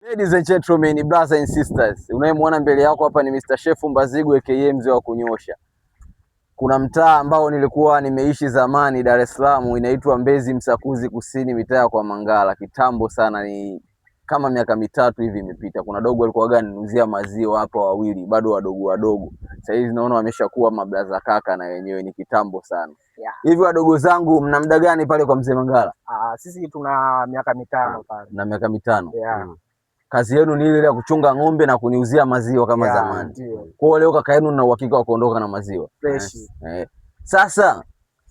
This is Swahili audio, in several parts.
Ladies and gentlemen, brothers and sisters, unayemwona mbele yako hapa ni Mr. Chef Mbazigwa aka mzee wa kunyosha. Kuna mtaa ambao nilikuwa nimeishi zamani Dar es Salaam, inaitwa Mbezi Msakuzi Kusini, mitaa kwa Mangala, kitambo sana, ni kama miaka 3 hivi imepita. Kuna dogo alikuwa ananiuzia maziwa hapa, wawili bado wadogo wadogo, sasa hivi naona wameshakuwa mablaza kaka na wenyewe, ni kitambo sana hivi. Wadogo zangu, mna muda gani pale kwa mzee Mangala? Ah, sisi tuna miaka 5 pale. Na miaka 5. Yeah. Kazi yenu ni ile ya kuchunga ng'ombe na kuniuzia maziwa kama zamani. Ndio. Kwa hiyo leo kaka yenu na uhakika wa kuondoka na maziwa. Fresh. Eh. Sasa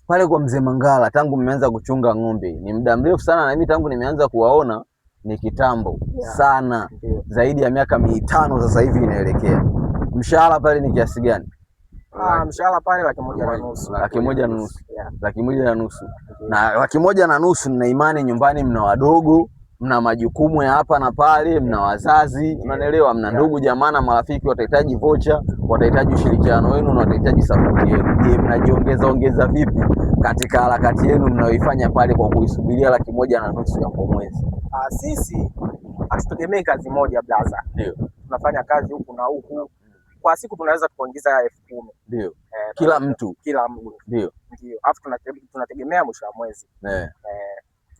pale kwa mzee Mangala tangu mmeanza kuchunga ng'ombe ni muda mrefu sana, na mimi tangu nimeanza kuwaona ni kitambo sana, zaidi ya miaka 5 sasa hivi inaelekea. Mshahara pale ni kiasi gani? Ah, mshahara pale 150,000. 150,000. Yeah. 150,000. Na 150,000 nina imani nyumbani mna wadogo, mna majukumu ya hapa na pale, mna wazazi, unanielewa, mna ndugu jamaa na marafiki, watahitaji vocha, watahitaji ushirikiano wenu na watahitaji support yenu. Je, mnajiongeza ongeza vipi katika harakati yenu mnayoifanya pale kwa kuisubiria 150,000 ya kwa mwezi? Ah, sisi hatutegemei kazi moja blaza. Ndio. Tunafanya kazi huku na huku. Kwa siku tunaweza tukaongeza 10,000. Ndio. Kila Kila mtu. Kila mtu. Ndio. Ndio. Alafu tunategemea mwisho wa mwezi.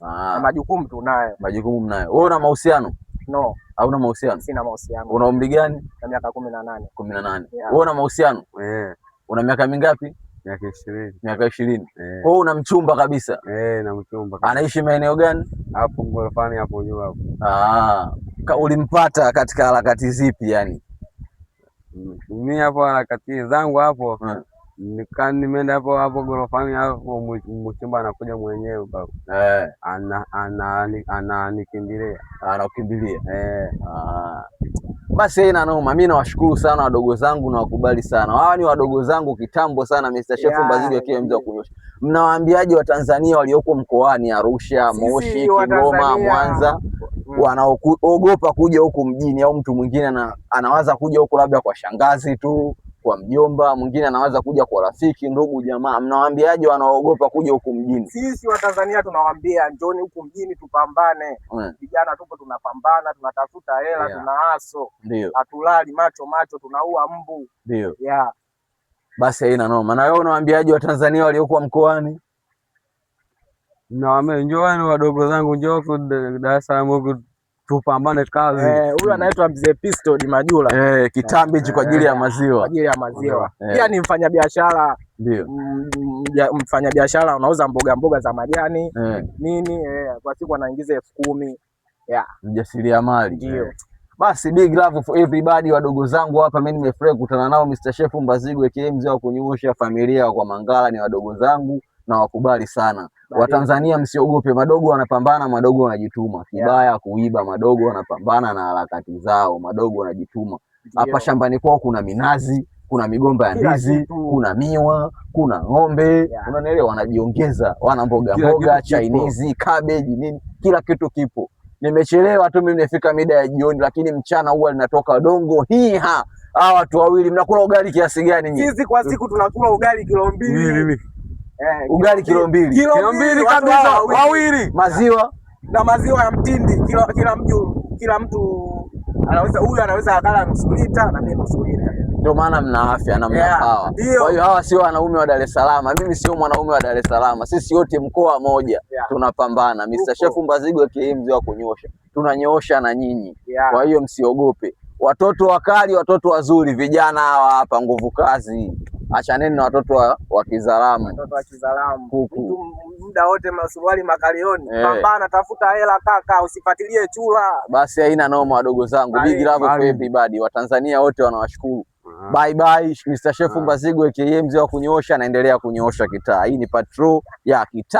Na majukumu tunayo. Majukumu mnayo. Wewe una mahusiano? No. Hauna mahusiano? Sina mahusiano. Una umri gani? Na miaka 18. 18. Yeah. Wewe una mahusiano? Eh. Una miaka mingapi? Miaka 20. Miaka 20. Eh. Wewe una mchumba kabisa? Na mchumba kabisa. Anaishi maeneo gani? Hapo Ngorofani hapo juu hapo. Ulimpata katika harakati zipi yani? Mimi hapo harakati zangu hapo. Nikaa nimeenda hapo hapo gorofani hapo, mchumba anakuja mwenyewe babu. Ananikimbilia. Anakukimbilia. Basi haina noma. Mimi nawashukuru sana wadogo zangu na wakubali sana. Hawa ni wadogo zangu kitambo sana, Mr. Chef Mbazigwa akiwa mzee wa kunyosha. Mnawaambiaje Watanzania walioko mkoani Arusha, Sisi Moshi, Kigoma, Watanzania. Mwanza, wanaoogopa kuja huku mjini, au mtu mwingine anawaza kuja huku labda kwa shangazi tu, kwa mjomba, mwingine anawaza kuja kwa rafiki, ndugu, jamaa. Mnawaambiaje wanaoogopa kuja huku mjini? Sisi Watanzania tunawaambia njoni huku mjini tupambane. Vijana tupo tunapambana, tunatafuta hela, tuna aso. Hatulali macho macho, tunaua mbu. Basi haina noma. Na wewe unawaambiaje Watanzania waliokuwa mkoani? Nawaambia njooni wadogo zangu, njoo huku Dar es Salaam huku tupambane kazi. Huyu anaitwa Mzee Pistol Majula. Kitambi hichi kwa ajili ya maziwa. Kwa ajili ya maziwa. Pia ni mfanyabiashara. Mfanyabiashara anauza mboga mboga za majani, nini, kwa siku anaingiza 10,000. Mjasiriamali. Ndio. Basi big love for everybody, wadogo zangu hapa, mimi nimefurahi kukutana nao. Mr. Chef Mbazigwa aka mzee wa kunyoosha, familia kwa Mangala ni wadogo zangu na wakubali sana. Bali. Watanzania msiogope, madogo wanapambana, madogo wanajituma. Kibaya kuiba, madogo wanapambana na harakati zao, madogo wanajituma. Hapa shambani kwao kuna minazi, kuna migomba ya Kila ndizi, kitu. kuna miwa, kuna ng'ombe, unanielewa, wanajiongeza, wana mboga Kila mboga, kitu kipo. Chinese, cabbage, nini, kila kitu kipo. Nimechelewa tu mimi, nimefika mida ya jioni, lakini mchana huwa linatoka dongo hii ha. Hawa watu wawili mnakula ugali kiasi gani nyinyi? Sisi kwa siku tunakula ugali kilo 2. Mimi. Ugali kilo 2. Kilo Kilo 2 2 watu kabisa, hawa wawili. wawili. Maziwa Na maziwa ya mtindi, kila mtu anaweza, huyu anaweza akala nusu lita na mimi nusu lita. Ndio maana mna afya na mna power. Ndio. Kwa hiyo hawa sio wanaume wa Dar es Salaam. Mimi sio mwanaume wa Dar es Salaam. Sisi wote mkoa moja tunapambana. Mr. Upo. Chef Mbazigwa aka mzee wa kunyoosha. Tunanyoosha na nyinyi. Kwa hiyo msiogope. Watoto wakali, watoto wazuri, vijana hawa hapa nguvu kazi. Achaneni na watoto wa Kizalamu. Watoto wa Kizalamu. Kuku. Mtu muda wote masuruali makalioni. Pambana, tafuta hela kaka, usifuatilie chura. Basi haina noma wadogo zangu. Big love for Bye. everybody. Watanzania wote wanawashukuru. Bye bye Mr. Chef Mbazigwa aka mzee wa kunyoosha, anaendelea kunyoosha kitaa. Hii ni patrol ya kitaa.